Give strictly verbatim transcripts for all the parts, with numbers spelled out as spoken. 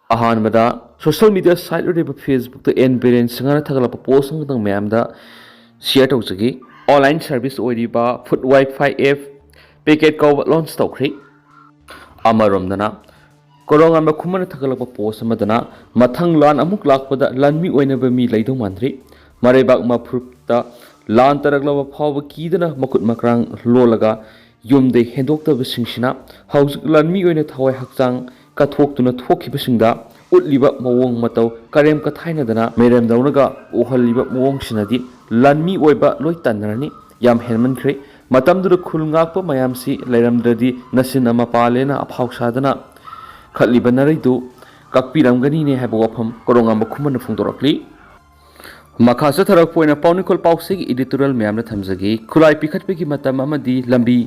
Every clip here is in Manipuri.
ꯑꯍꯥꯟꯕꯗ, ꯁꯣꯁꯤꯌꯦꯜ ꯃꯤꯗꯤꯌꯥ ꯁꯥꯏꯠ ꯑꯣꯏꯔꯤꯕ ꯐꯦꯁꯕꯨꯛꯇ ꯑꯦꯟ ꯕꯤꯔꯦꯟ ꯁꯤꯡꯍꯅ ꯊꯥꯒꯠꯂꯛꯄ ꯄꯣꯁ ꯑꯃꯈꯛꯇꯪ ꯃꯌꯥꯝꯗ ꯁꯤꯌꯔ ꯇꯧꯖꯒꯦ꯫ ꯑꯣꯟꯂꯥꯏꯟ ꯁꯥꯔꯚꯤꯁ ꯑꯣꯏꯔꯤꯕ ꯐꯨꯗ ꯋꯥꯏꯐꯥꯏ ꯑꯦꯞ ꯄꯦꯀꯦꯠ ꯀꯧꯕ ꯂꯣꯟꯆ ꯇꯧꯈ꯭ꯔꯦ꯫ ꯑꯃꯔꯣꯝꯗꯅ, ꯀꯣꯔꯧꯉꯥꯟꯕ ꯈꯨꯃꯟꯅ ꯊꯥꯒꯠꯂꯛꯄ ꯄꯣꯁ ꯑꯃꯗꯅ, ꯃꯊꯪ ꯂꯥꯟ ꯑꯃꯨꯛ ꯂꯥꯛꯄꯗ ꯂꯥꯟꯃꯤ ꯑꯣꯏꯅꯕ ꯃꯤ ꯂꯩꯗꯧ ꯃꯥꯟꯗ꯭ꯔꯤ꯫ ꯃꯔꯩꯕꯥꯛ ꯃꯐꯨꯔꯨꯞꯇ ꯂꯥꯟ ꯇꯥꯔꯛꯂꯕ ꯐꯥꯎꯕ ꯀꯤꯗꯅ ꯃꯈꯨꯠ ꯃꯈ꯭ꯔꯥꯡ ꯂꯣꯜꯂꯒ ꯌꯨꯝꯗꯩ ꯍꯦꯟꯗꯣꯛꯇꯕꯁꯤꯡꯁꯤꯅ ꯍꯧꯖꯤꯛ ꯂꯥꯟꯃꯤ ꯑꯣꯏꯅ ꯊꯋꯥꯏ ꯍꯛꯆꯥꯡ ꯀꯠꯊꯣꯛꯇꯨꯅ ꯊꯣꯛꯈꯤꯕꯁꯤꯡꯗ ꯎꯠꯂꯤꯕ ꯃꯑꯣꯡ ꯃꯇꯧ ꯀꯔꯦꯝ ꯀꯊꯥꯏꯅꯗꯅ ꯃꯦꯔꯦꯝꯗꯧꯅꯒ ꯎꯍꯜꯂꯤꯕ ꯃꯑꯣꯡꯁꯤꯅꯗꯤ ꯂꯥꯟꯃꯤ ꯑꯣꯏꯕ ꯂꯣꯏ ꯇꯟꯅꯔꯅꯤ꯫ ꯌꯥꯝ ꯍꯦꯟꯃꯟꯈ꯭ꯔꯦ꯫ ꯃꯇꯝꯗꯨꯗ ꯈꯨꯜ ꯉꯥꯛꯄ ꯃꯌꯥꯝꯁꯤ ꯂꯩꯔꯝꯗ꯭ꯔꯗꯤ ꯅꯆꯤꯟ ꯑꯃ ꯄꯥꯜꯂꯦꯅ ꯑꯐꯥꯎ ꯁꯥꯗꯅ ꯈꯠꯂꯤꯕ ꯅꯔꯩꯗꯨ ꯀꯛꯄꯤꯔꯝꯒꯅꯤꯅꯦ ꯍꯥꯏꯕ ꯋꯥꯐꯝ ꯀꯣꯔꯧꯉꯥꯟꯕ ꯈꯨꯃꯟꯅ ꯐꯣꯡꯗꯣꯔꯛꯂꯤ꯫ ꯃꯈꯥ ꯆꯠꯊꯔꯛꯄ ꯑꯣꯏꯅ ꯄꯥꯎꯅꯤꯡꯈꯣꯜ ꯄꯥꯎꯆꯦꯒꯤ ꯏꯗꯤꯇꯣꯔꯤꯌꯦꯜ ꯃꯌꯥꯝꯗ ꯊꯝꯖꯒꯦ꯫ ꯈꯨꯠꯂꯥꯏ ꯄꯤꯈꯠꯄꯒꯤ ꯃꯇꯝ ꯑꯃꯗꯤ ꯂꯝꯕꯤ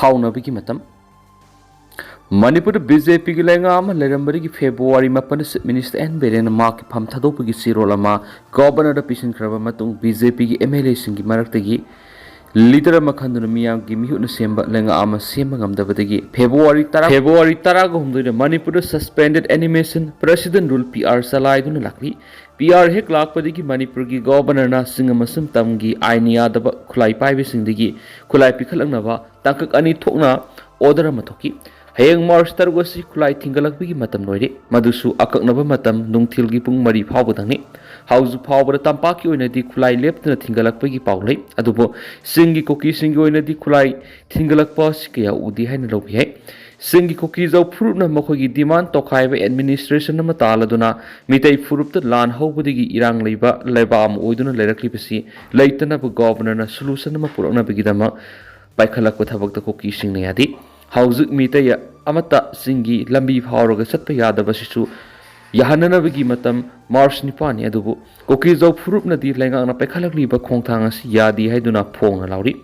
ꯐꯥꯎꯅꯕꯒꯤ ꯃꯇꯝ꯫ ꯃꯅꯤꯄꯨꯔꯗ ꯕꯤ ꯖꯦ ꯄꯤꯒꯤ ꯂꯩꯉꯥꯛ ꯑꯃ ꯂꯩꯔꯝꯕꯗꯒꯤ ꯐꯦꯕ꯭ꯔꯨꯋꯥꯔꯤ ꯃꯥꯄꯟꯗ ꯆꯤꯐ ꯃꯤꯅꯤꯁꯇꯔ ꯑꯦꯟ ꯕꯤꯔꯦꯟꯅ ꯃꯍꯥꯛꯀꯤ ꯐꯝ ꯊꯥꯗꯣꯛꯄꯒꯤ ꯆꯦꯔꯣꯜ ꯑꯃ ꯒꯚꯔꯅꯔꯗ ꯄꯤꯁꯤꯟꯈ꯭ꯔꯕ ꯃꯇꯨꯡ, ꯕꯤ ꯖꯦ ꯄꯤꯒꯤ ꯑꯦꯝ ꯑꯦꯜ ꯑꯦꯁꯤꯡꯒꯤ ꯃꯔꯛꯇꯒꯤ ꯂꯤꯗꯔ ꯑꯃ ꯈꯟꯗꯨꯅ ꯃꯤꯌꯥꯝꯒꯤ ꯃꯤꯍꯨꯠꯅ ꯁꯦꯝꯕ ꯂꯩꯉꯥꯛ ꯑꯃ ꯁꯦꯝꯕ ꯉꯝꯗꯕꯗꯒꯤ ꯐꯦꯕ꯭ꯔꯨꯋꯥꯔꯤ ꯇꯔꯥ, ꯐꯦꯕ꯭ꯔꯨꯋꯥꯔꯤ ꯇꯔꯥꯒ ꯍꯨꯝꯗꯣꯏꯗ ꯃꯅꯤꯄꯨꯔꯗ suspended animation president rule, P R, ꯆꯂꯥꯏꯗꯨꯅ ꯂꯥꯛꯂꯤ꯫ ꯄꯤ ꯑꯥꯔ ꯍꯦꯛ ꯂꯥꯛꯄꯗꯒꯤ ꯃꯅꯤꯄꯨꯔꯒꯤ ꯒꯚꯔꯅꯔꯅ ꯆꯤꯡ ꯑꯃꯁꯨꯡ ꯇꯝꯒꯤ ꯑꯥꯏꯟ ꯌꯥꯗꯕ ꯈꯨꯠꯂꯥꯏ ꯄꯥꯏꯕꯁꯤꯡꯗꯒꯤ ꯈꯨꯠꯂꯥꯏ ꯄꯤꯈꯠꯂꯛꯅꯕ ꯇꯥꯡꯀꯛ ꯑꯅꯤ ꯊꯣꯛꯅ ꯑꯣꯔꯗꯔ ꯑꯃ ꯊꯣꯛꯈꯤ꯫ ꯍꯌꯦꯡ ꯃꯥꯔꯆ ꯇꯔꯨꯛ ꯑꯁꯤ ꯈꯨꯠꯂꯥꯏ ꯊꯤꯡꯒꯠꯂꯛꯄꯒꯤ ꯃꯇꯝ ꯂꯣꯏꯔꯦ꯫ ꯃꯗꯨꯁꯨ ꯑꯀꯛꯅꯕ ꯃꯇꯝ, ꯅꯨꯡꯊꯤꯜꯒꯤ ꯄꯨꯡ ꯃꯔꯤ ꯐꯥꯎꯕꯗꯪꯅꯤ꯫ ꯍꯧꯖꯤꯛ ꯐꯥꯎꯕꯗ ꯇꯝꯄꯥꯛꯀꯤ ꯑꯣꯏꯅꯗꯤ ꯈꯨꯠꯂꯥꯏ ꯂꯦꯞꯇꯅ ꯊꯤꯡꯒꯠꯂꯛꯄꯒꯤ ꯄꯥꯎ ꯂꯩ꯫ ꯑꯗꯨꯕꯨ ꯆꯤꯡꯒꯤ ꯀꯨꯀꯤꯁꯤꯡꯒꯤ ꯑꯣꯏꯅꯗꯤ ꯈꯨꯠꯂꯥꯏ ꯊꯤꯡꯒꯠꯂꯛꯄ ꯑꯁꯤ ꯀꯌꯥ ꯎꯗꯦ ꯍꯥꯏꯅ ꯂꯧꯕ ꯌꯥꯏ꯫ ꯆꯤꯡꯒꯤ ꯀꯨꯀꯤꯖꯧ ꯐꯨꯔꯨꯞꯅ ꯃꯈꯣꯏꯒꯤ ꯗꯤꯃꯥꯟ ꯇꯣꯈꯥꯏꯕ ꯑꯦꯗꯃꯤꯅꯤꯁꯇ꯭ꯔꯦꯁꯟ ꯑꯃ ꯇꯥꯜꯂꯗꯨꯅ ꯃꯤꯇꯩ ꯐꯨꯔꯨꯞꯇ ꯂꯥꯟ ꯍꯧꯕꯗꯒꯤ ꯏꯔꯥꯡ ꯂꯩꯕ ꯂꯩꯕꯥꯛ ꯑꯃ ꯑꯣꯏꯗꯨꯅ ꯂꯩꯔꯛꯂꯤꯕꯁꯤ ꯂꯩꯇꯅꯕ ꯒꯣꯕꯔꯅꯔꯅ ꯁꯣꯂꯨꯁꯟ ꯑꯃ ꯄꯨꯔꯛꯅꯕꯒꯤꯗꯃꯛ ꯄꯥꯏꯈꯠꯂꯛꯄ ꯊꯕꯛꯇ ꯀꯨꯀꯤꯁꯤꯡꯅ ꯌꯥꯗꯦ꯫ ꯍꯧꯖꯤꯛ ꯃꯤꯇꯩ ꯑꯃꯠꯇ ꯆꯤꯡꯒꯤ ꯂꯝꯕꯤ ꯐꯥꯎꯔꯒ ꯆꯠꯄ ꯌꯥꯗꯕꯁꯤꯁꯨ ꯌꯥꯍꯟꯅꯅꯕꯒꯤ ꯃꯇꯝ ꯃꯥꯔꯆ ꯅꯤꯄꯥꯟꯅꯤ꯫ ꯑꯗꯨꯕꯨ ꯀꯨꯀꯤꯖꯧ ꯐꯨꯔꯨꯞꯅꯗꯤ ꯂꯩꯉꯥꯛꯅ ꯄꯥꯏꯈꯠꯂꯛꯂꯤꯕ ꯈꯣꯡꯊꯥꯡ ꯑꯁꯤ ꯌꯥꯗꯦ ꯍꯥꯏꯗꯨꯅ ꯐꯣꯡꯅ ꯂꯥꯎꯔꯤ꯫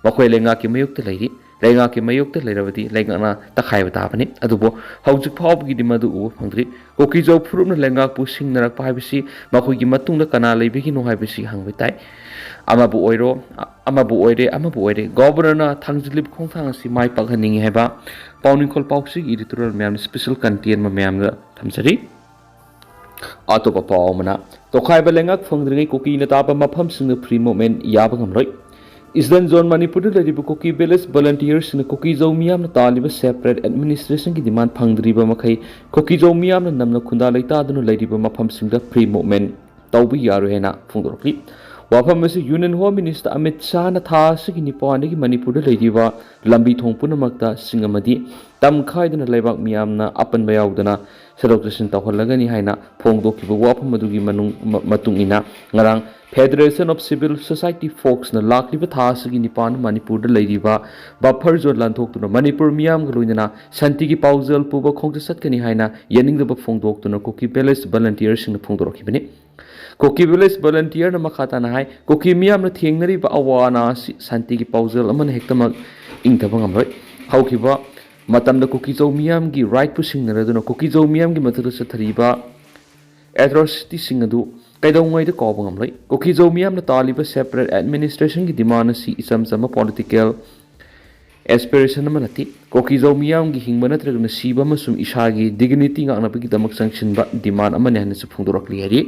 ꯃꯈꯣꯏ ꯂꯩꯉꯥꯛꯀꯤ ꯃꯥꯌꯣꯛꯇ ꯂꯩꯔꯤ꯫ ꯂꯩꯉꯥꯛꯀꯤ ꯃꯥꯌꯣꯛꯇ ꯂꯩꯔꯕꯗꯤ ꯂꯩꯉꯥꯛꯅ ꯇꯛꯈꯥꯏꯕ ꯇꯥꯕꯅꯤ꯫ ꯑꯗꯨꯕꯨ ꯍꯧꯖꯤꯛ ꯐꯥꯎꯕꯒꯤꯗꯤ ꯃꯗꯨ ꯎꯕ ꯐꯪꯗ꯭ꯔꯤ꯫ ꯀꯨꯀꯤꯖꯧ ꯐꯨꯔꯨꯞꯅ ꯂꯩꯉꯥꯛꯄꯨ ꯁꯤꯡꯅꯔꯛꯄ ꯍꯥꯏꯕꯁꯤ ꯃꯈꯣꯏꯒꯤ ꯃꯇꯨꯡꯗ ꯀꯅꯥ ꯂꯩꯕꯒꯤꯅꯣ ꯍꯥꯏꯕꯁꯤ ꯍꯪꯕ ꯇꯥꯏ꯫ ꯑꯃꯕꯨ ꯑꯣꯏꯔꯣ, ꯑꯃꯕꯨ ꯑꯣꯏꯔꯦ, ꯑꯃꯕꯨ ꯑꯣꯏꯔꯦ, ꯒꯣꯕꯔꯅꯔꯅ ꯊꯥꯡꯖꯤꯜꯂꯤꯕ ꯈꯣꯡꯊꯥꯡ ꯑꯁꯤ ꯃꯥꯏ ꯄꯥꯛꯍꯟꯅꯤꯡꯉꯤ ꯍꯥꯏꯕ ꯄꯥꯎꯅꯤꯡꯈꯣꯜ ꯄꯥꯎꯆꯦꯒꯤ ꯏꯗꯤꯇꯣꯔꯤꯌꯦꯜ ꯃꯌꯥꯝꯅ ꯁ꯭ꯄꯦꯁꯦꯜ ꯀꯟꯇꯦꯟ ꯃꯌꯥꯝꯗ ꯊꯝꯖꯔꯤ꯫ ꯑꯇꯣꯞꯄ ꯄꯥꯎ ꯑꯃꯅ, ꯇꯣꯈꯥꯏꯕ ꯂꯩꯉꯥꯛ ꯐꯪꯗ꯭ꯔꯤꯉꯩ ꯀꯨꯀꯤꯅ ꯇꯥꯕ ꯃꯐꯝꯁꯤꯡꯗ free movement ꯌꯥꯕ ꯉꯝꯂꯣꯏ꯫ Eastern Zone ꯃꯅꯤꯄꯨꯔꯗ ꯂꯩꯔꯤꯕ ꯀꯨꯀꯤ village volunteerꯁꯤꯡꯅ ꯀꯨꯀꯤꯖꯧ ꯃꯤꯌꯥꯝꯅ ꯇꯥꯜꯂꯤꯕ separate administrationꯒꯤ demand ꯐꯪꯗ꯭ꯔꯤꯕ ꯃꯈꯩ ꯀꯨꯀꯤꯖꯧ ꯃꯤꯌꯥꯝꯅ ꯅꯝꯅ ꯈꯨꯟꯗꯥ ꯂꯩꯇꯥꯗꯨꯅ ꯂꯩꯔꯤꯕ ꯃꯐꯝꯁꯤꯡꯗ free movement ꯇꯧꯕ ꯌꯥꯔꯣꯏ ꯍꯥꯏꯅ ꯐꯣꯡꯗꯣꯔꯛꯂꯤ꯫ ꯋꯥꯐꯝ ꯑꯁꯤ Union Home Minister ꯑꯃꯤꯠ ꯁꯥꯍꯅ ꯊꯥ ꯑꯁꯤꯒꯤ ꯅꯤꯄꯥꯟꯗꯒꯤ ꯃꯅꯤꯄꯨꯔꯗ ꯂꯩꯔꯤꯕ ꯂꯝꯕꯤ ꯊꯣꯡ ꯄꯨꯝꯅꯃꯛꯇ ꯁꯤꯡ ꯑꯃꯗꯤ ꯇꯝꯈꯥꯏꯗꯨꯅ ꯂꯩꯕꯥꯛ ꯃꯤꯌꯥꯝꯅ ꯑꯄꯟꯕ ꯌꯥꯎꯗꯅ ꯆꯠꯊꯣꯛ ꯆꯠꯁꯤꯟ ꯇꯧꯍꯜꯂꯒꯅꯤ ꯍꯥꯏꯅ ꯐꯣꯡꯗꯣꯛꯈꯤꯕ ꯋꯥꯐꯝ ꯑꯗꯨꯒꯤ ꯃꯅꯨꯡ-, ꯃ-, ꯃꯇꯨꯡ ꯏꯟꯅ ꯉꯔꯥꯡ Federation of Civil Society Folksꯅ ꯂꯥꯛꯂꯤꯕ ꯊꯥ ꯑꯁꯤꯒꯤ ꯅꯤꯄꯥꯟ ꯃꯅꯤꯄꯨꯔꯗ ꯂꯩꯔꯤꯕ buffer zone ꯂꯥꯟꯊꯣꯛꯇꯨꯅ ꯃꯅꯤꯄꯨꯔ ꯃꯤꯌꯥꯝꯒ ꯂꯣꯏꯅꯅ ꯁꯥꯟꯇꯤꯒꯤ ꯄꯥꯎꯖꯦꯜ ꯄꯨꯕ ꯈꯣꯡꯆꯠ ꯆꯠꯀꯅꯤ ꯍꯥꯏꯅ ꯌꯥꯅꯤꯡꯗꯕ ꯐꯣꯡꯗꯣꯛꯇꯨꯅ ꯀꯨꯀꯤ village volunteerꯁꯤꯡꯅ ꯐꯣꯡꯗꯣꯔꯛꯈꯤꯕꯅꯤ꯫ ꯀꯨꯀꯤ village volunteerꯅ ꯃꯈꯥ ꯇꯥꯅ ꯍꯥꯏ, ꯀꯨꯀꯤ ꯃꯤꯌꯥꯝꯅ ꯊꯦꯡꯅꯔꯤꯕ ꯑꯋꯥ ꯑꯅꯥ ꯑꯁꯤ ꯁꯥꯟꯇꯤꯒꯤ ꯄꯥꯎꯖꯦꯜ ꯑꯃꯅ ꯍꯦꯛꯇꯃꯛ ꯏꯪꯊꯕ ꯉꯝꯂꯣꯏ꯫ ꯍꯧꯈꯤꯕ ꯃꯇꯝꯗ ꯀꯨꯀꯤꯖꯧ ꯃꯤꯌꯥꯝꯒꯤ rightꯄꯨ ꯁꯤꯡꯅꯔꯗꯨꯅ ꯀꯨꯀꯤꯖꯧ ꯃꯤꯌꯥꯝꯒꯤ ꯃꯊꯛꯇ ꯆꯠꯊꯔꯤꯕ atrocityꯁꯤꯡ ꯑꯗꯨ ꯀꯩꯗꯧꯉꯩꯗ ꯀꯥꯎꯕ ꯉꯝꯂꯣꯏ꯫ ꯀꯨꯀꯤꯖꯧ ꯃꯤꯌꯥꯝꯅ ꯇꯥꯜꯂꯤꯕ separate administrationꯒꯤ demand ꯑꯁꯤ ꯏꯆꯝ ꯆꯝꯕ political aspiration ꯑꯃ ꯅꯠꯇꯦ꯫ ꯀꯨꯀꯤꯖꯧ ꯃꯤꯌꯥꯝꯒꯤ ꯍꯤꯡꯕ ꯅꯠꯇ꯭ꯔꯒꯅ ꯁꯤꯕ ꯑꯃꯁꯨꯡ ꯏꯁꯥꯒꯤ dignity ꯉꯥꯛꯅꯕꯒꯤꯗꯃꯛ ꯆꯪꯁꯤꯟꯕ demand ꯑꯃꯅꯤ ꯍꯥꯏꯅꯁꯨ ꯐꯣꯡꯗꯣꯔꯛꯂꯤ ꯍꯥꯏꯔꯤ꯫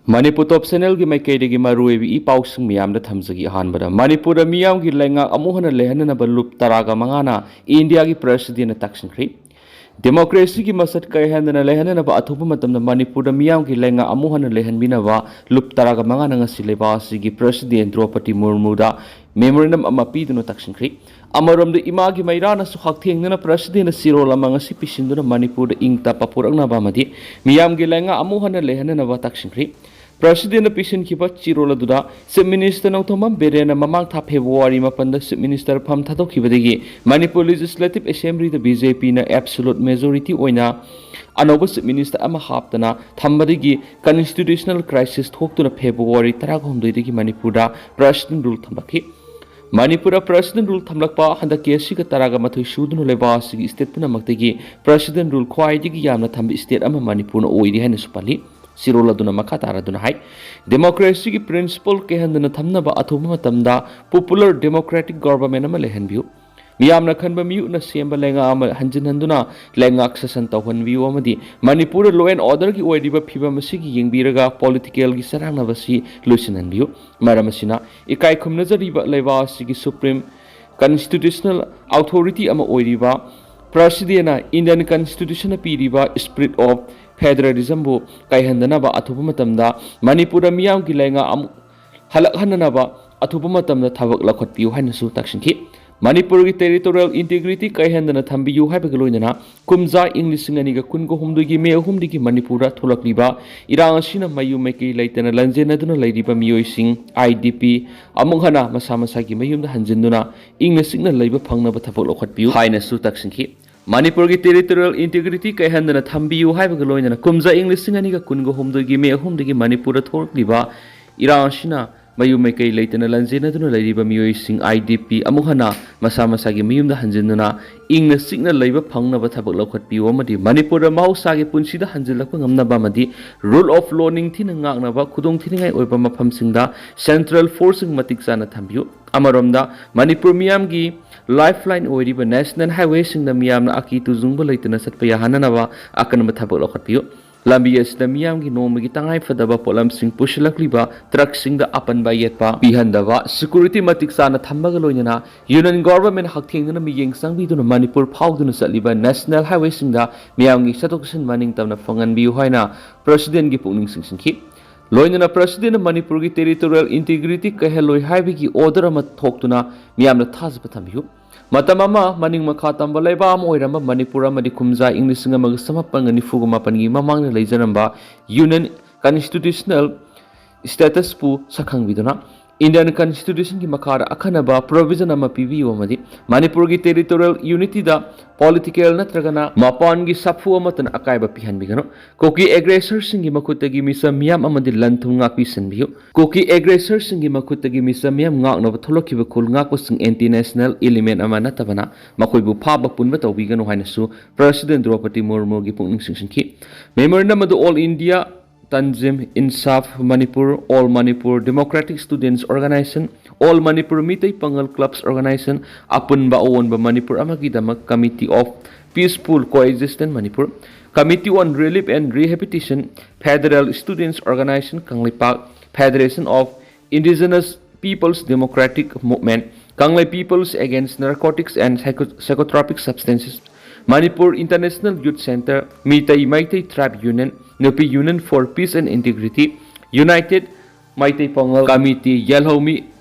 ꯃꯅꯤꯄꯨꯔ Top Channelꯒꯤ ꯃꯥꯏꯀꯩꯗꯒꯤ ꯃꯔꯨꯑꯣꯏꯕ ꯏ ꯄꯥꯎꯁꯤꯡ ꯃꯤꯌꯥꯝꯗ ꯊꯝꯖꯒꯦ꯫ ꯑꯍꯥꯟꯕꯗ, ꯃꯅꯤꯄꯨꯔꯗ ꯃꯤꯌꯥꯝꯒꯤ ꯂꯩꯉꯥꯛ ꯑꯃꯨꯛ ꯍꯟꯅ ꯂꯩꯍꯟꯅꯅꯕ ꯂꯨꯞ ꯇꯔꯥꯒ ꯃꯉꯥꯅ ꯏꯟꯗꯤꯌꯥꯒꯤ presidentꯅ ꯇꯛꯁꯤꯟꯈ꯭ꯔꯤ꯫ Democracyꯒꯤ ꯃꯁꯛ ꯀꯥꯏꯍꯟꯗꯅ ꯂꯩꯍꯟꯅꯅꯕ ꯑꯊꯨꯕ ꯃꯇꯝꯗ ꯃꯅꯤꯄꯨꯔꯗ ꯃꯤꯌꯥꯝꯒꯤ ꯂꯩꯉꯥꯛ ꯑꯃꯨꯛ ꯍꯟꯅ ꯂꯩꯍꯟꯕꯤꯅꯕ ꯂꯨꯞ ꯇꯔꯥꯒ ꯃꯉꯥꯅ ꯉꯁꯤ ꯂꯩꯕꯥꯛ ꯑꯁꯤꯒꯤ president ꯗ꯭ꯔꯧꯄꯗꯤ ꯃꯨꯔꯃꯨꯗ memorandum ꯑꯃ ꯄꯤꯗꯨꯅ ꯇꯛꯁꯤꯟꯈ꯭ꯔꯤ꯫ ꯑꯃꯔꯣꯝꯗ, ꯏꯃꯥꯒꯤ ꯃꯩꯔꯥꯅꯁꯨ ꯍꯛꯊꯦꯡꯅꯅ presidentꯅ ꯆꯤꯔꯣꯜ ꯑꯃ ꯉꯁꯤ ꯄꯤꯁꯤꯟꯗꯨꯅ ꯃꯅꯤꯄꯨꯔꯗ ꯏꯪ ꯇꯞꯄ ꯄꯨꯔꯛꯅꯕ ꯑꯃꯗꯤ ꯃꯤꯌꯥꯝꯒꯤ ꯂꯩꯉꯥꯛ ꯑꯃꯨꯛ ꯍꯟꯅ ꯂꯩꯍꯟꯅꯅꯕ ꯇꯛꯁꯤꯟꯈ꯭ꯔꯤ꯫ Presidentꯅ ꯄꯤꯁꯤꯟꯈꯤꯕ ꯆꯤꯔꯣꯜ ꯑꯗꯨꯗ Chief Minister ꯅꯣꯡꯊꯣꯝꯕꯝ ꯕꯤꯔꯦꯟꯅ ꯃꯃꯥꯡ ꯊꯥ February ꯃꯥꯄꯟꯗ Chief Minister ꯐꯝ ꯊꯥꯗꯣꯛꯈꯤꯕꯗꯒꯤ ꯃꯅꯤꯄꯨꯔ Legislative Assemblyꯗ BJPꯅ absolute majority ꯑꯣꯏꯅ ꯑꯅꯧꯕ Chief Minister ꯑꯃ ꯍꯥꯞꯇꯅ ꯊꯝꯕꯗꯒꯤ constitutional crisis ꯊꯣꯛꯇꯨꯅ February ꯇꯔꯥꯒ ꯍꯨꯝꯗꯣꯏꯗꯒꯤ ꯃꯅꯤꯄꯨꯔꯗ president rule ꯊꯝꯂꯛꯈꯤ꯫ ꯃꯅꯤꯄꯨꯔꯗ president rule ꯊꯝꯂꯛꯄ ꯍꯟꯗꯛꯀꯤ ꯑꯁꯤꯒ ꯇꯔꯥꯒ ꯃꯥꯊꯣꯏ ꯁꯨꯗꯨꯅ ꯂꯩꯕꯥꯛ ꯑꯁꯤꯒꯤ state ꯄꯨꯝꯅꯃꯛꯇꯒꯤ president rule ꯈ꯭ꯋꯥꯏꯗꯒꯤ ꯌꯥꯝꯅ ꯊꯝꯕ state ꯑꯃ ꯃꯅꯤꯄꯨꯔꯅ ꯑꯣꯏꯔꯤ ꯍꯥꯏꯅꯁꯨ ꯄꯜꯂꯤ꯫ ꯁꯤꯔꯣꯜ ꯑꯗꯨꯅ ꯃꯈꯥ ꯇꯥꯔꯗꯨꯅ ꯍꯥꯏ, ꯗꯦꯃꯣꯀ꯭ꯔꯦꯁꯤꯒꯤ ꯄ꯭ꯔꯤꯟꯁꯤꯄꯜ ꯀꯥꯏꯍꯟꯗꯅ ꯊꯝꯅꯕ ꯑꯊꯨꯕ ꯃꯇꯝꯗ ꯄꯣꯄꯨꯂꯔ ꯗꯦꯃꯣꯀ꯭ꯔꯦꯇꯤꯛ ꯒꯣꯚꯔꯟꯃꯦꯟꯠ ꯑꯃ ꯂꯩꯍꯟꯕꯤꯌꯨ꯫ ꯃꯤꯌꯥꯝꯅ ꯈꯟꯕ ꯃꯤꯍꯨꯠꯅ ꯁꯦꯝꯕ ꯂꯩꯉꯥꯛ ꯑꯃ ꯍꯟꯖꯤꯟꯍꯟꯗꯨꯅ ꯂꯩꯉꯥꯛ ꯁꯥꯁꯟ ꯇꯧꯍꯟꯕꯤꯌꯨ ꯑꯃꯗꯤ ꯃꯅꯤꯄꯨꯔꯗ ꯂꯣ ꯑꯦꯟ ꯑꯣꯔꯗꯔꯒꯤ ꯑꯣꯏꯔꯤꯕ ꯐꯤꯕꯝ ꯑꯁꯤꯒꯤ ꯌꯦꯡꯕꯤꯔꯒ ꯄꯣꯂꯤꯇꯤꯀꯦꯜꯒꯤ ꯆꯔꯥꯡꯅꯕ ꯑꯁꯤ ꯂꯣꯏꯁꯤꯟꯍꯟꯕꯤꯌꯨ꯫ ꯃꯔꯝ ꯑꯁꯤꯅ ꯏꯀꯥꯏ ꯈꯨꯝꯅꯖꯔꯤꯕ ꯂꯩꯕꯥꯛ ꯑꯁꯤꯒꯤ ꯁꯨꯄ꯭ꯔꯤꯝ ꯀꯟꯁꯇꯤꯇ꯭ꯌꯨꯁꯅꯦꯜ ꯑꯣꯊꯣꯔꯤꯇꯤ ꯑꯃ ꯑꯣꯏꯔꯤꯕ ꯄ꯭ꯔꯁꯤꯗꯦꯟꯅ ꯏꯟꯗꯤꯌꯟ ꯀꯟꯁꯇꯤꯇ꯭ꯌꯨꯁꯟꯅ ꯄꯤꯔꯤꯕ ꯁ꯭ꯄꯤꯔꯤꯠ ꯑꯣꯐ ꯐꯦꯗꯔꯦꯂꯤꯖꯝꯕꯨ ꯀꯥꯏꯍꯟꯗꯅꯕ ꯑꯊꯨꯕ ꯃꯇꯝꯗ ꯃꯅꯤꯄꯨꯔꯗ ꯃꯤꯌꯥꯝꯒꯤ ꯂꯩꯉꯥꯛ ꯑꯃꯨꯛ ꯍꯜꯂꯛꯍꯟꯅꯅꯕ ꯑꯊꯨꯕ ꯃꯇꯝꯗ ꯊꯕꯛ ꯂꯧꯈꯠꯄꯤꯌꯨ ꯍꯥꯏꯅꯁꯨ ꯇꯛꯁꯤꯟꯈꯤ꯫ ꯃꯅꯤꯄꯨꯔꯒꯤ ꯇꯦꯔꯤꯇꯣꯔꯤꯌꯦꯜ ꯏꯟꯇꯤꯒ꯭ꯔꯤꯇꯤ ꯀꯥꯏꯍꯟꯗꯅ ꯊꯝꯕꯤꯌꯨ ꯍꯥꯏꯕꯒ ꯂꯣꯏꯅꯅ ꯀꯨꯝꯖꯥ ꯏꯪ ꯂꯤꯁꯤꯡ ꯑꯅꯤꯒ ꯀꯨꯟꯒ ꯍꯨꯝꯗꯣꯏꯒꯤ ꯃꯦ ꯑꯍꯨꯝꯗꯒꯤ ꯃꯅꯤꯄꯨꯔꯗ ꯊꯣꯛꯂꯛꯂꯤꯕ ꯏꯔꯥꯡ ꯑꯁꯤꯅ ꯃꯌꯨꯝ ꯃꯩꯀꯩ ꯂꯩꯇꯅ ꯂꯟꯖꯦꯟꯅꯗꯨꯅ ꯂꯩꯔꯤꯕ ꯃꯤꯑꯣꯏꯁꯤꯡ, ꯑꯥꯏ ꯗꯤ ꯄꯤ, ꯑꯃꯨꯛ ꯍꯟꯅ ꯃꯁꯥ ꯃꯁꯥꯒꯤ ꯃꯌꯨꯝꯗ ꯍꯟꯖꯤꯟꯗꯨꯅ ꯏꯪꯅ ꯆꯤꯛꯅ ꯂꯩꯕ ꯐꯪꯅꯕ ꯊꯕꯛ ꯂꯧꯈꯠꯄꯤꯌꯨ ꯍꯥꯏꯅꯁꯨ ꯇꯛꯁꯤꯟꯈꯤ꯫ ꯃꯅꯤꯄꯨꯔꯒꯤ ꯇꯦꯔꯤꯇꯣꯔꯤꯌꯦꯜ ꯏꯟꯇꯤꯒ꯭ꯔꯤꯇꯤ ꯀꯥꯏꯍꯟꯗꯅ ꯊꯝꯕꯤꯌꯨ ꯍꯥꯏꯕꯒ ꯂꯣꯏꯅꯅ ꯀꯨꯝꯖꯥ ꯏꯪ ꯂꯤꯁꯤꯡ ꯑꯅꯤꯒ ꯀꯨꯟꯒ ꯍꯨꯝꯗꯣꯏꯒꯤ ꯃꯦ ꯑꯍꯨꯝꯗꯒꯤ ꯃꯅꯤꯄꯨꯔꯗ ꯊꯣꯛꯂꯛꯂꯤꯕ ꯏꯔꯥꯡ ꯑꯁꯤꯅ ꯃꯌꯨꯝ ꯃꯩꯀꯩ ꯂꯩꯇꯅ ꯂꯟꯖꯦꯟꯅꯗꯨꯅ ꯂꯩꯔꯤꯕ ꯃꯤꯑꯣꯏꯁꯤꯡ, ꯑꯥꯏ ꯗꯤ ꯄꯤ, ꯑꯃꯨꯛ ꯍꯟꯅ ꯃꯁꯥ ꯃꯁꯥꯒꯤ ꯃꯌꯨꯝꯗ ꯍꯟꯖꯤꯟꯗꯨꯅ ꯏꯪꯅ ꯆꯤꯛꯅ ꯂꯩꯕ ꯐꯪꯅꯕ ꯊꯕꯛ ꯂꯧꯈꯠꯄꯤꯌꯨ ꯑꯃꯗꯤ ꯃꯅꯤꯄꯨꯔꯗ ꯃꯍꯧꯁꯥꯒꯤ ꯄꯨꯟꯁꯤꯗ ꯍꯟꯖꯤꯜꯂꯛꯄ ꯉꯝꯅꯕ ꯑꯃꯗꯤ ꯔꯨꯜ ꯑꯣꯐ ꯂꯣ ꯅꯤꯡꯊꯤꯅ ꯉꯥꯛꯅꯕ ꯈꯨꯗꯣꯡꯊꯤꯅꯤꯡꯉꯥꯏ ꯑꯣꯏꯕ ꯃꯐꯝꯁꯤꯡꯗ ꯁꯦꯟꯇ꯭ꯔꯦꯜ ꯐꯣꯔꯁꯁꯤꯡ ꯃꯇꯤꯛ ꯆꯥꯅ ꯊꯝꯕꯤꯌꯨ꯫ ꯑꯃꯔꯣꯝꯗ ꯃꯅꯤꯄꯨꯔ ꯃꯤꯌꯥꯝꯒꯤ ꯂꯥꯏꯐ ꯂꯥꯏꯟ ꯑꯣꯏꯔꯤꯕ ꯅꯦꯁꯅꯦꯜ ꯍꯥꯏꯋꯦꯁꯤꯡꯗ ꯃꯤꯌꯥꯝꯅ ꯑꯀꯤ ꯇꯨꯖꯨꯡꯕ ꯂꯩꯇꯅ ꯆꯠꯄ ꯌꯥꯍꯟꯅꯅꯕ ꯑꯀꯟꯕ ꯊꯕꯛ ꯂꯧꯈꯠꯄꯤꯌꯨ꯫ ꯂꯝꯕꯤ ꯑꯁꯤꯗ ꯃꯤꯌꯥꯝꯒꯤ ꯅꯣꯡꯃꯒꯤ ꯇꯉꯥꯏ ꯐꯗꯕ ꯄꯣꯠꯂꯝꯁꯤꯡ ꯄꯨꯁꯤꯜꯂꯛꯂꯤꯕ ꯇ꯭ꯔꯛꯁꯤꯡꯗ ꯑꯄꯟꯕ ꯑꯌꯦꯠꯄ ꯄꯤꯍꯟꯗꯕ, ꯁꯦꯀ꯭ꯌꯨꯔꯤꯇꯤ ꯃꯇꯤꯛ ꯆꯥꯅ ꯊꯝꯕꯒ ꯂꯣꯏꯅꯅ ꯌꯨꯅꯤꯌꯟ ꯒꯣꯚꯔꯟꯃꯦꯟꯠ ꯍꯛꯊꯦꯡꯅꯅ ꯃꯤꯠꯌꯦꯡ ꯆꯪꯕꯤꯗꯨꯅ ꯃꯅꯤꯄꯨꯔ ꯐꯥꯎꯗꯨꯅ ꯆꯠꯂꯤꯕ ꯅꯦꯁꯅꯦꯜ ꯍꯥꯏꯋꯦꯁꯤꯡꯗ ꯃꯤꯌꯥꯝꯒꯤ ꯆꯠꯊꯣꯛ ꯆꯠꯁꯤꯟ ꯃꯅꯤꯡ ꯇꯝꯅ ꯐꯪꯍꯟꯕꯤꯌꯨ ꯍꯥꯏꯅ ꯄ꯭ꯔꯁꯤꯗꯦꯟꯒꯤ ꯄꯨꯛꯅꯤꯡ ꯆꯤꯡꯁꯤꯟꯈꯤ꯫ ꯂꯣꯏꯅꯅ ꯄ꯭ꯔꯁꯤꯗꯦꯟꯅ ꯃꯅꯤꯄꯨꯔꯒꯤ ꯇꯦꯔꯤꯇꯣꯔꯤꯌꯦꯜ ꯏꯟꯇꯤꯒ꯭ꯔꯤꯇꯤ ꯀꯥꯏꯍꯜꯂꯣꯏ ꯍꯥꯏꯕꯒꯤ ꯑꯣꯔꯗꯔ ꯑꯃ ꯊꯣꯛꯇꯨꯅ ꯃꯤꯌꯥꯝꯅ ꯊꯥꯖꯕ ꯊꯝꯕꯤꯌꯨ꯫ ꯃꯇꯝ ꯑꯃ ꯃꯅꯤꯡ ꯃꯈꯥ ꯇꯝꯕ ꯂꯩꯕꯥꯛ ꯑꯃ ꯑꯣꯏꯔꯝꯕ ꯃꯅꯤꯄꯨꯔ ꯑꯃꯗꯤ ꯀꯨꯝꯖꯥ ꯏꯪ ꯂꯤꯁꯤꯡ ꯑꯃꯒ ꯆꯃꯥꯄꯟꯒ ꯅꯤꯐꯨꯒ ꯃꯥꯄꯟꯒꯤ ꯃꯃꯥꯡꯗ ꯂꯩꯖꯔꯝꯕ ꯌꯨꯅꯤꯌꯟ ꯀꯟꯁꯇꯤꯇ꯭ꯌꯨꯁꯅꯦꯜ ꯁ꯭ꯇꯦꯇꯁꯄꯨ ꯁꯛꯈꯪꯕꯤꯗꯨꯅ ꯏꯟꯗꯤꯌꯟ ꯀꯟꯁꯇꯤꯇ꯭ꯌꯨꯁꯟꯒꯤ ꯃꯈꯥꯗ ꯑꯈꯟꯅꯕ ꯄ꯭ꯔꯣꯚꯤꯖꯟ ꯑꯃ ꯄꯤꯕꯤꯌꯨ ꯑꯃꯗꯤ ꯃꯅꯤꯄꯨꯔꯒꯤ ꯇꯦꯔꯤꯇꯣꯔꯤꯌꯦꯜ ꯌꯨꯅꯤꯇꯤꯗ ꯄꯣꯂꯤꯇꯤꯀꯦꯜ ꯅꯠꯇ꯭ꯔꯒꯅ ꯃꯄꯥꯟꯒꯤ ꯁꯥꯐꯨ ꯑꯃꯠꯇꯅ ꯑꯀꯥꯏꯕ ꯄꯤꯍꯟꯕꯤꯒꯅꯨ꯫ ꯀꯨꯀꯤ ꯑꯦꯒ꯭ꯔꯦꯁꯔꯁꯤꯡꯒꯤ ꯃꯈꯨꯠꯇꯒꯤ ꯃꯤꯆꯝ ꯃꯤꯌꯥꯝ ꯑꯃꯗꯤ ꯂꯟ ꯊꯨꯝ ꯉꯥꯛꯄꯤꯁꯟꯕꯤꯌꯨ꯫ ꯀꯨꯀꯤ ꯑꯦꯒ꯭ꯔꯦꯁꯔꯁꯤꯡꯒꯤ ꯃꯈꯨꯠꯇꯒꯤ ꯃꯤꯆꯝ ꯃꯤꯌꯥꯝ ꯉꯥꯛꯅꯕ ꯊꯣꯛꯂꯛꯈꯤꯕ ꯈꯨꯜ ꯉꯥꯛꯄꯁꯤꯡ ꯑꯦꯟꯇꯤ ꯅꯦꯁꯅꯦꯜ ꯏꯂꯤꯃꯦꯟ ꯑꯃ ꯅꯠꯇꯕꯅ ꯃꯈꯣꯏꯕꯨ ꯐꯥꯕ ꯄꯨꯟꯕ ꯇꯧꯕꯤꯒꯅꯨ ꯍꯥꯏꯅꯁꯨ ꯄ꯭ꯔꯁꯤꯗꯦꯟ ꯗ꯭ꯔꯧꯄꯗꯤ ꯃꯨꯔꯃꯨꯒꯤ ꯄꯨꯛꯅꯤꯡ ꯆꯤꯡꯁꯤꯟꯈꯤ꯫ ꯃꯦꯃꯣꯔꯦꯟꯗꯝ ꯑꯗꯨ all India Tanzim Insaf Manipur, All Manipur Democratic Students Organization, All Manipur Meitei Pangal Clubs Organization, ꯑꯄꯨꯟꯕ ꯑꯑꯣꯟꯕ ꯃꯅꯤꯄꯨꯔ ꯑꯃꯒꯤꯗꯃꯛ Committee of Peaceful Coexistence Manipur, Committee on Relief and Rehabilitation, Federal Students Organization Kangleipak, Federation of Indigenous People's Democratic Movement, Kanglei People's Against Narcotics and Psycho- Psychotropic Substances, Manipur International Youth Center, Meitei Meitei Tribe Union, Nupi Union for Peace and Integrity, United Meitei Pangal Committee, ꯌꯦꯜꯍꯧꯃꯤ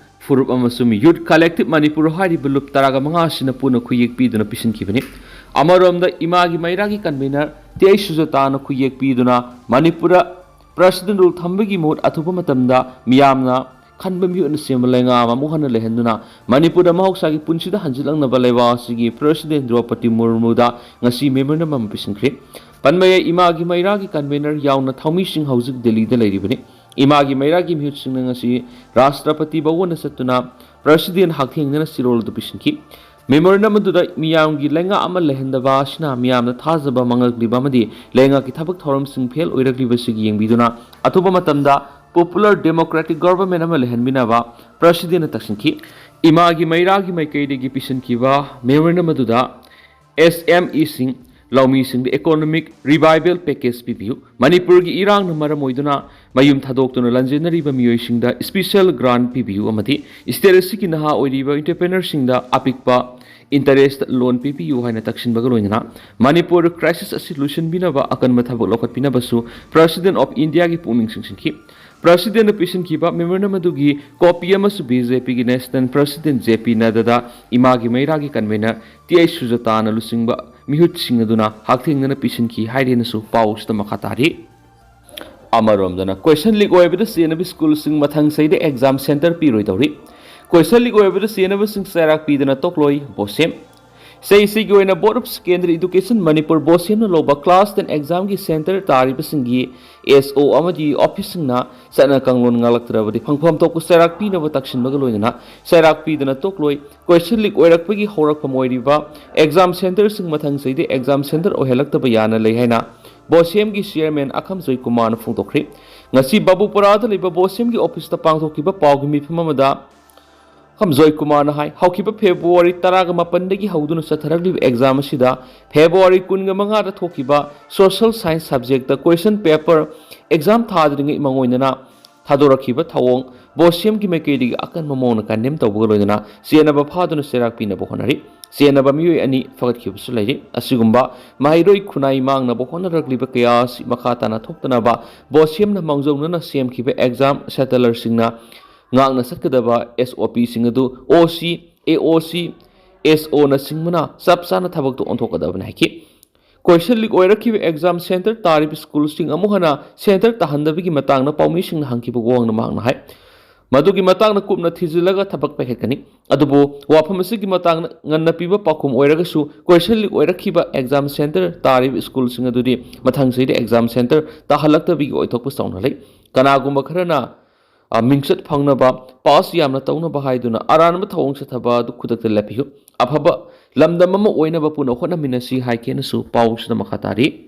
ꯐꯨꯔꯨꯞ ꯑꯃꯁꯨꯡ Youth Collective Manipur ꯍꯥꯏꯔꯤꯕ ꯂꯨꯞ ꯇꯔꯥꯒ ꯃꯉꯥ ꯑꯁꯤꯅ ꯄꯨꯟꯅ ꯈꯨꯠꯌꯦꯛ ꯄꯤꯗꯨꯅ ꯄꯤꯁꯤꯟꯈꯤꯕꯅꯤ꯫ ꯑꯃꯔꯣꯝꯗ ꯏꯃꯥꯒꯤ ꯃꯩꯔꯥꯒꯤ convener ꯇꯤ ꯑꯩꯆ ꯁꯨꯖꯥꯇꯥꯅ ꯈꯨꯠꯌꯦꯛ ꯄꯤꯗꯨꯅ ꯃꯅꯤꯄꯨꯔꯗ President rule ꯊꯝꯕꯒꯤ ꯃꯍꯨꯠ ꯑꯊꯨꯕ ꯃꯇꯝꯗ ꯃꯤꯌꯥꯝꯅ ꯈꯟꯕ ꯃꯤꯍꯨꯠꯅ ꯁꯦꯝꯕ ꯂꯩꯉꯥꯛ ꯑꯃ ꯑꯃꯨꯛ ꯍꯟꯅ ꯂꯩꯍꯟꯗꯨꯅ ꯃꯅꯤꯄꯨꯔꯗ ꯃꯍꯧꯁꯥꯒꯤ ꯄꯨꯟꯁꯤꯗ ꯍꯟꯖꯤꯜꯂꯛꯅꯕ ꯂꯩꯕꯥꯛ ꯑꯁꯤꯒꯤ President ꯗ꯭ꯔꯧꯄꯗꯤ ꯃꯨꯔꯃꯨꯗ ꯉꯁꯤ memorandum ꯑꯃ ꯄꯤꯁꯤꯟꯈ꯭ꯔꯦ꯫ ꯄꯟꯕ ꯌꯥꯏ, ꯏꯃꯥꯒꯤ ꯃꯩꯔꯥꯒꯤ convener ꯌꯥꯎꯅ ꯊꯧꯃꯤꯁꯤꯡ ꯍꯧꯖꯤꯛ ꯗꯦꯜꯂꯤꯗ ꯂꯩꯔꯤꯕꯅꯤ꯫ ꯏꯃꯥꯒꯤ ꯃꯩꯔꯥꯒꯤ ꯃꯤꯍꯨꯠꯁꯤꯡꯅ ꯉꯁꯤ ꯔꯥꯁꯇ꯭ꯔꯄꯇꯤ ꯚꯋꯟꯗ ꯆꯠꯇꯨꯅ President ꯍꯛꯊꯦꯡꯅꯅ ꯆꯦꯔꯣꯜ ꯑꯗꯨ ꯄꯤꯁꯤꯟꯈꯤ꯫ Memorandum ꯑꯗꯨꯗ ꯃꯤꯌꯥꯝꯒꯤ ꯂꯩꯉꯥꯛ ꯑꯃ ꯂꯩꯍꯟꯗꯕ ꯑꯁꯤꯅ ꯃꯤꯌꯥꯝꯅ ꯊꯥꯖꯕ ꯃꯥꯡꯂꯛꯂꯤꯕ ꯑꯃꯗꯤ ꯂꯩꯉꯥꯛꯀꯤ ꯊꯕꯛ ꯊꯧꯔꯝꯁꯤꯡ fail ꯑꯣꯏꯔꯛꯂꯤꯕꯁꯤꯒꯤ ꯌꯦꯡꯕꯤꯗꯨꯅ ꯑꯊꯨꯕ ꯃꯇꯝꯗ popular democratic government ꯑꯃ ꯂꯩꯍꯟꯕꯤꯅꯕ President ꯅ ꯇꯛꯁꯤꯟꯈꯤ꯫ ꯏꯃꯥꯒꯤ ꯃꯩꯔꯥꯒꯤ ꯃꯥꯏꯀꯩꯗꯒꯤ ꯄꯤꯁꯤꯟꯈꯤꯕ memorandum ꯑꯗꯨꯗ ꯑꯦꯁ ꯑꯦꯝ ꯏꯁꯤꯡ, ꯂꯧꯃꯤꯁꯤꯡꯗ economic revival package ꯄꯤꯕꯤꯌꯨ꯫ ꯃꯅꯤꯄꯨꯔꯒꯤ ꯏꯔꯥꯡꯅ ꯃꯔꯝ ꯑꯣꯏꯗꯨꯅ ꯃꯌꯨꯝ ꯊꯥꯗꯣꯛꯇꯨꯅ ꯂꯥꯟꯖꯦꯟꯅꯔꯤꯕ ꯃꯤꯑꯣꯏꯁꯤꯡꯗ special grant ꯄꯤꯕꯤꯌꯨ ꯑꯃꯗꯤ state ꯑꯁꯤꯒꯤ ꯅꯍꯥ ꯑꯣꯏꯔꯤꯕ entrepreneur ꯁꯤꯡꯗ ꯑꯄꯤꯛꯄ interest loan ꯄꯤꯕꯤꯌꯨ ꯍꯥꯏꯅ ꯇꯛꯁꯤꯟꯕꯒ ꯂꯣꯏꯅꯅ ꯃꯅꯤꯄꯨꯔ crisis ꯑꯁꯤ ꯂꯣꯏꯁꯤꯟꯕꯤꯅꯕ ꯑꯀꯟꯕ ꯊꯕꯛ ꯂꯧꯈꯠꯄꯤꯅꯕꯁꯨ President of India ꯒꯤ ꯄꯨꯛꯅꯤꯡ ꯆꯤꯡꯁꯤꯟꯈꯤ꯫ President ꯅ ꯄꯤꯁꯤꯟꯈꯤꯕ memorandum ꯑꯗꯨꯒꯤ copy ꯑꯃꯁꯨ B J P ꯒꯤ National President J P ꯅꯗ꯭ꯗꯥꯗ ꯏꯃꯥꯒꯤ ꯃꯩꯔꯥꯒꯤ convener ꯇꯤ ꯑꯩꯆ ꯁꯨꯖꯥꯇꯥꯅ ꯂꯨꯆꯤꯡꯕ ꯃꯤꯍꯨꯠꯁꯤꯡ ꯑꯗꯨꯅ ꯍꯛꯊꯦꯡꯅꯅ ꯄꯤꯁꯤꯟꯈꯤ ꯍꯥꯏꯔꯦꯅꯁꯨ ꯄꯥꯎꯁꯤꯗ ꯃꯈꯥ ꯇꯥꯔꯤ꯫ ꯑꯃꯔꯣꯝꯗꯅ question leak ꯑꯣꯏꯕꯗ ꯆꯦꯟꯅꯕ school ꯁꯤꯡ ꯃꯊꯪ ꯆꯍꯤꯗ exam centre ꯄꯤꯔꯣꯏꯗꯧꯔꯤ꯫ Question leak ꯑꯣꯏꯕꯗ ꯆꯦꯟꯅꯕꯁꯤꯡ ꯆꯩꯔꯥꯛ ꯄꯤꯗꯅ ꯇꯣꯛꯂꯣꯏ ꯕꯣꯁꯦꯝ꯫ ꯆꯍꯤꯁꯤꯒꯤ ꯑꯣꯏꯅ Board of Secondary Education Manipur ꯕꯣꯁꯦꯝꯅ ꯂꯧꯕ class ten examꯒꯤ centre ꯇꯥꯔꯤꯕꯁꯤꯡꯒꯤ S O ꯑꯃꯗꯤ officeꯁꯤꯡꯅ ꯆꯠꯅ ꯀꯥꯡꯂꯣꯟ ꯉꯥꯛꯂꯛꯇ꯭ꯔꯕꯗꯤ ꯐꯪꯐꯝ ꯊꯣꯛꯄ ꯆꯩꯔꯥꯛ ꯄꯤꯅꯕ ꯇꯛꯁꯤꯟꯕꯒ ꯂꯣꯏꯅꯅ ꯆꯩꯔꯥꯛ ꯄꯤꯗꯅ ꯇꯣꯛꯂꯣꯏ꯫ Question leak ꯑꯣꯏꯔꯛꯄꯒꯤ ꯍꯧꯔꯛꯐꯝ ꯑꯣꯏꯔꯤꯕ exam centreꯁꯤꯡ ꯃꯊꯪ ꯆꯍꯤꯗꯤ exam centre ꯑꯣꯏꯍꯜꯂꯛꯇꯕ ꯌꯥꯅ ꯂꯩ ꯍꯥꯏꯅ ꯕꯣꯁꯦꯝꯒꯤ chairman ꯑꯈꯝꯖꯣꯏ ꯀꯨꯃꯥꯔꯅ ꯐꯣꯡꯗꯣꯛꯈ꯭ꯔꯤ꯫ ꯉꯁꯤ ꯕꯥꯕꯨꯄꯨꯔꯥꯗ ꯂꯩꯕ ꯕꯣꯁꯦꯝꯒꯤ officeꯇ ꯄꯥꯡꯊꯣꯛꯈꯤꯕ ꯄꯥꯎꯒꯤ ꯃꯤꯐꯝ ꯑꯃꯗ ꯈꯝꯖꯣꯏ ꯀꯨꯃꯥꯔꯅ ꯍꯥꯏ, ꯍꯧꯈꯤꯕ February ꯇꯔꯥꯃꯥꯄꯟꯗꯒꯤ ꯍꯧꯗꯨꯅ ꯆꯠꯊꯔꯛꯂꯤꯕ exam ꯑꯁꯤꯗ February ꯀꯨꯟꯃꯉꯥꯗ ꯊꯣꯛꯈꯤꯕ social science subjectꯇ question paper exam ꯊꯥꯗ꯭ꯔꯤꯉꯩ ꯃꯉꯣꯏꯗꯅ ꯊꯥꯗꯣꯔꯛꯈꯤꯕ ꯊꯧꯑꯣꯡ ꯕꯣꯁꯦꯝꯒꯤ ꯃꯥꯏꯀꯩꯗꯒꯤ ꯑꯀꯟꯕ ꯃꯑꯣꯡꯗ condemn ꯇꯧꯕꯒ ꯂꯣꯏꯅꯅ ꯆꯦꯟꯅꯕ ꯐꯥꯗꯨꯅ ꯆꯩꯔꯥꯛ ꯄꯤꯅꯕ ꯍꯣꯠꯅꯔꯤ꯫ ꯆꯦꯟꯅꯕ ꯃꯤꯑꯣꯏ ꯑꯅꯤ ꯐꯒꯠꯈꯤꯕꯁꯨ ꯂꯩꯔꯤ꯫ ꯑꯁꯤꯒꯨꯝꯕ ꯃꯍꯩꯔꯣꯏ ꯈꯨꯟꯅꯥꯏ ꯃꯥꯡꯅꯕ ꯍꯣꯠꯅꯔꯛꯂꯤꯕ ꯀꯌꯥ ꯑꯁꯤ ꯃꯈꯥ ꯇꯥꯅ ꯊꯣꯛꯇꯅꯕ ꯕꯣꯁꯦꯝꯅ ꯃꯥꯡꯖꯧꯅꯅ ꯁꯦꯝꯈꯤꯕ exam settlerꯁꯤꯡꯅ ꯉꯥꯛꯅ ꯆꯠꯀꯗꯕ S O Pꯁꯤꯡ ꯑꯗꯨ O C, A O C, S Oꯅ ꯁꯤꯡꯕꯅ ꯆꯞ ꯆꯥꯅ ꯊꯕꯛꯇ ꯑꯣꯟꯊꯣꯛꯀꯗꯕꯅꯤ ꯍꯥꯏꯈꯤ꯫ Question leak ꯑꯣꯏꯔꯛꯈꯤꯕ exam centre ꯇꯥꯔꯤꯕ schoolꯁꯤꯡ ꯑꯃꯨꯛ ꯍꯟꯅ centre ꯇꯥꯍꯟꯗꯕꯒꯤ ꯃꯇꯥꯡꯗ ꯄꯥꯎꯃꯤꯁꯤꯡꯅ ꯍꯪꯈꯤꯕ ꯋꯥꯍꯪꯗ ꯃꯍꯥꯛꯅ ꯍꯥꯏ, ꯃꯗꯨꯒꯤ ꯃꯇꯥꯡꯗ ꯀꯨꯞꯅ ꯊꯤꯖꯤꯜꯂꯒ ꯊꯕꯛ ꯄꯥꯏꯈꯠꯀꯅꯤ꯫ ꯑꯗꯨꯕꯨ ꯋꯥꯐꯝ ꯑꯁꯤꯒꯤ ꯃꯇꯥꯡꯗ ꯉꯟꯅ ꯄꯤꯕ ꯄꯥꯎꯈꯨꯝ ꯑꯣꯏꯔꯒꯁꯨ question leak ꯑꯣꯏꯔꯛꯈꯤꯕ exam centre ꯇꯥꯔꯤꯕ schoolꯁꯤꯡ ꯑꯗꯨꯗꯤ ꯃꯊꯪ ꯆꯍꯤꯗ exam centre ꯇꯥꯍꯜꯂꯛꯇꯕꯒꯤ ꯑꯣꯏꯊꯣꯛꯄ ꯆꯥꯎꯅ ꯂꯩ꯫ ꯀꯅꯥꯒꯨꯝꯕ ꯈꯔꯅ, ꯑ, ꯃꯤꯡꯆꯠ ꯐꯪꯅꯕ, pass ꯌꯥꯝꯅ ꯇꯧꯅꯕ ꯍꯥꯏꯗꯨꯅ ꯑꯔꯥꯟꯕ ꯊꯧꯑꯣꯡ ꯆꯠꯊꯕ ꯑꯗꯨ ꯈꯨꯗꯛꯇ ꯂꯦꯞꯄꯤꯌꯨ꯫ ꯑꯐꯕ ꯂꯝꯗꯝ ꯑꯃ ꯑꯣꯏꯅꯕ ꯄꯨꯟꯅ ꯍꯣꯠꯅꯃꯤꯟꯅꯁꯤ ꯍꯥꯏꯈꯤꯅꯁꯨ ꯄꯥꯎꯁꯤꯗ ꯃꯈꯥ ꯇꯥꯔꯤ꯫